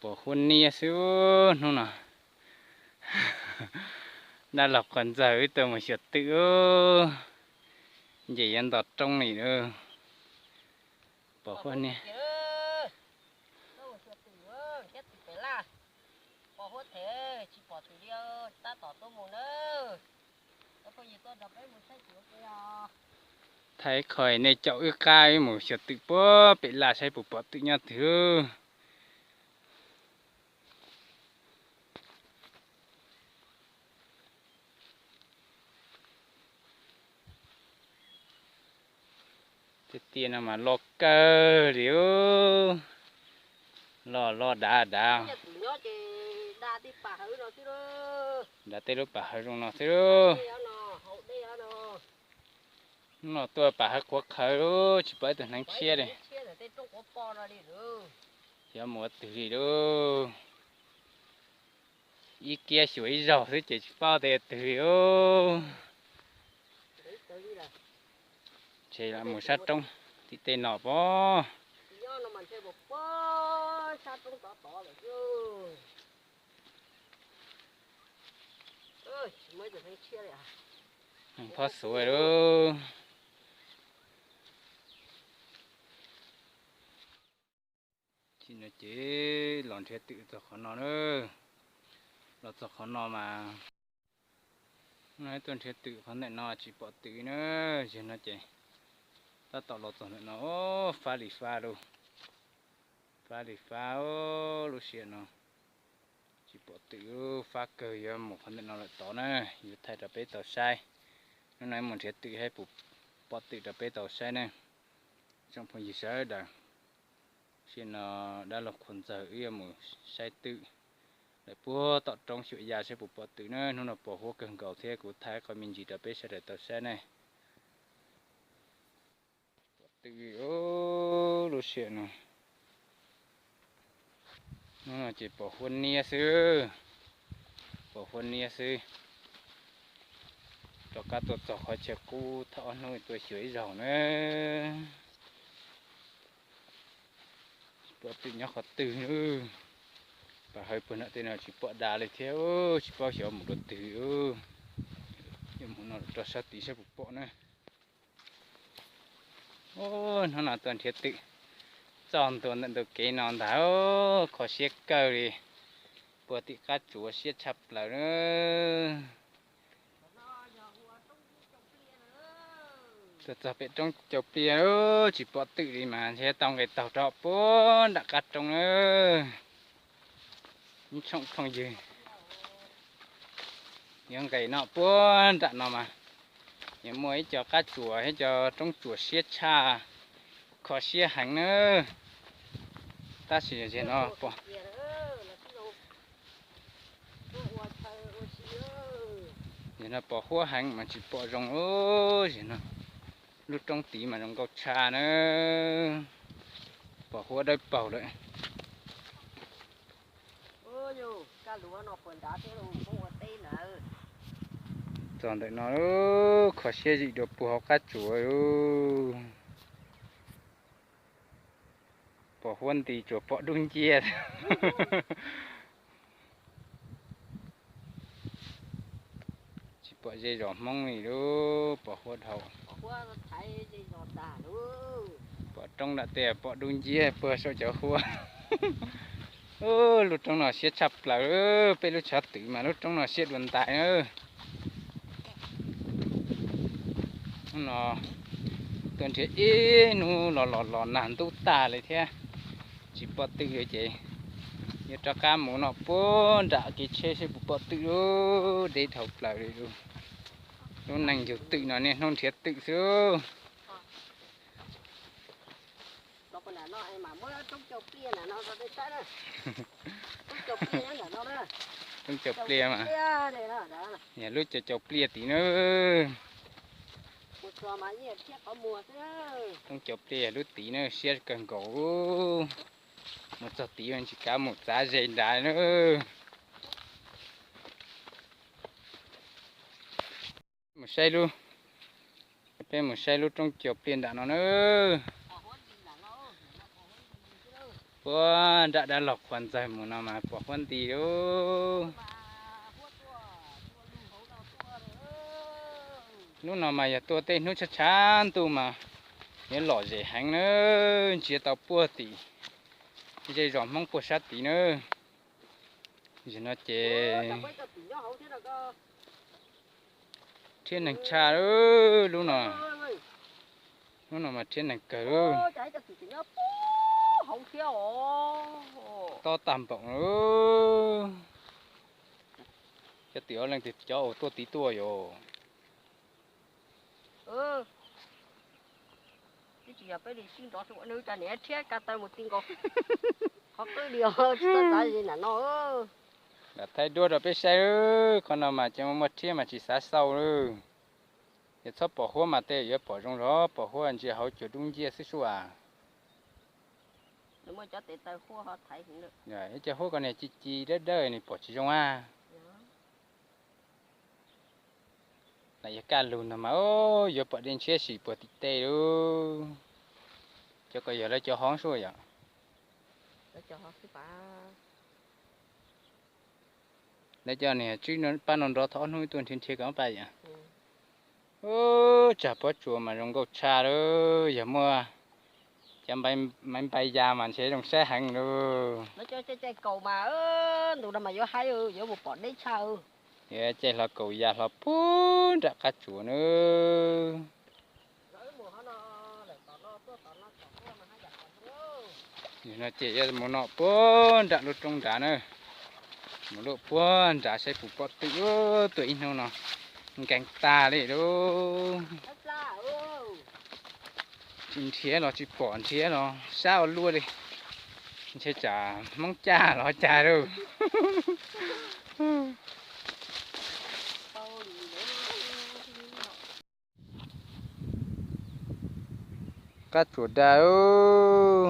Pos huab niab xwb hnub no. Dab laug qhov ntxawg wb tuaj mus xyuas twm, nce yuav nto roob li. Pos huab niab. Thaij qhov nej caum wb qab wb mus xyuas twm puag pem laj saib puas pom twm nyob twg. Tej tiaj no mas loj kawg li. Loj loj dav dav. Dav tej lub pas hawv zoo no xwb. Hnub no tuaj pas hawv qhuav qhawv lawm, tsis pom ib tug hneev tshiab li. Xyov mus ua twg li lawm. Ib kiab xyuas ib zaug xwb ces tsis paub tias twg li. Ntshe mus sab roob tim tej no pob. Phob xuav lawm. Tsis no ces los nrhiav twm txog qhov no na. Los txog qhov no mas, no tuaj nrhiav twm qhov ntawm no tsis pom twm na. Yog no ces tab tom los txog ntawm no, fab li fab lauj. Fab li fab lub sij hawm no. Tsis pom twm, fab kawg, yuav mus qhov ntawm no lawm tod na. Yuav thaij rau peb tau saib. Hnub no mus nrhiav twm saib puas pom twm rau peb tau saib na. Tsoom phooj ywg sawv daws, sij hawm no dab laug qhuav ntxawg wb yuav mus saib twm lawm puag tom roob xyuas ya saib puas pom twm na. Hnub no pos huab kawg nkaus thiab kuv thaij qhov me ntsis rau peb sawv daws tau saib ne. Pom twm lub sij hawm no. Hnub no ces pos huab niab xwb. Pos huab niab xwb. Rov qab tuaj txog qhov chaw qub thaum ob hnub tuaj xyuas ib zaug na. Pom twm nyob qhov twg. Pas hawv puag nram tej no tsis pom dav li thiab, tsis paub xyov mus rau twg. Yuav mus no rau sab tid saib puas pom na. Hnub no tuaj nrhiav twm txog ntua ntawm ntug kev no ntag, kho siab kawg li. Puag tim qab tsuas siab tshaj plaws na. Tuaj txog pem roob Caus Pliaj, tsis pom twm li mas ntshe tau nqes taug rau puag nram qab roob na. Ib tsoom phooj ywg, yuav nqes no puag nram no mas yuav muaj ib co qab tsuas, ib co roob tsuas siab tshaj, kho siab heev na. Tab sis yog no pom, yog no pos huab heev mas tsis pom zoo. Yog no lub roob tid mas zoo nkauj tshaj na, pos huab dawb paug lawm. Txog ntawm no, kho siab zim dua puag hauv qab tsuas. Pos huab nti tsuas pom dub nciab. Tsis pom ze zos Hmoob li lub pos huab dhau. Pom roob nram tej pom dub nciab puag saum cov huab. Lub roob no siab tshaj plaws, peb lub tshav twm mas lub roob no siab dua ntais na. Hnub no tuaj nrhiav ib hnub los los los nag ntub tag li thiab, tsis pom twm li ces yuav rov qab mus no puag nram kev tsheb seb puas pom twm. Deb dhau plaws li lub, lub neej yug twm no niaj hnub nrhiav twm xwb. Roob Caus Pliaj mas, yog lub Caus Caus Pliaj tid na. Roob Caus Pliaj yog lub tid na, siab kawg nkaus. Mus txog tid tsis kav mus txav ze nrad na. Mus saib lub, peb mus saib lub roob Caus Pliaj nram no na. Ua nram dab laug qhuav ntxawg mus no mas pom huab nti lauj. Hnub no mas yog tuaj tej hnub tshav tshav ntuj mas yuav lom zem heev na, ntsia tau puag tim zej zos Hmoob puag sab tid na. Zaum no ces rhiab neeg tshaj lub no, lub no mas rhiab neeg kawg. Tob tag npaum lawm. Cov twm ob leeg twg cov uas tuaj tid tuaj yom. Lam thaij duab rau peb saib, qhov no mas cov muaj rhiab mas tsis xav xau lawm. Yog txhob pom huab mas tej yuav pom zoo zog, pom huab ntsia hauv cua dub nciab xwb sua. Ib co huab ko niag ci ci dawb dawb nws pom tsis zoo a. Lam yog kaj lug no mas yuav pom dej ntshiab sim puag tim tej lauj. Cov ko yog lawv cov hov sua yom. Lawv cov niag tswb pab no nrov thaum ob hnub tuaj nrhiav nrhiav kom pab yom. Ub, tsag pob tsuas mas zoo nkauj tshaj lawm, yog muaj cov maiv npai ya mas ntshe zoo saib heev lauj. Yuav caij hlo kaum ya hlo puag nram qab tsuas na. No ces yuav mus no puag nram lub roob nrad na, mus luaj puag nrad saib puas pom twm. Tuaj ib hnub no nkees tag li lauj. Tsis nrhiav los tsis pom, nrhiav los sab ua luaj li. Ntshe tsam Hmoob caj los cas lauj. Qab tsuas dag lauj.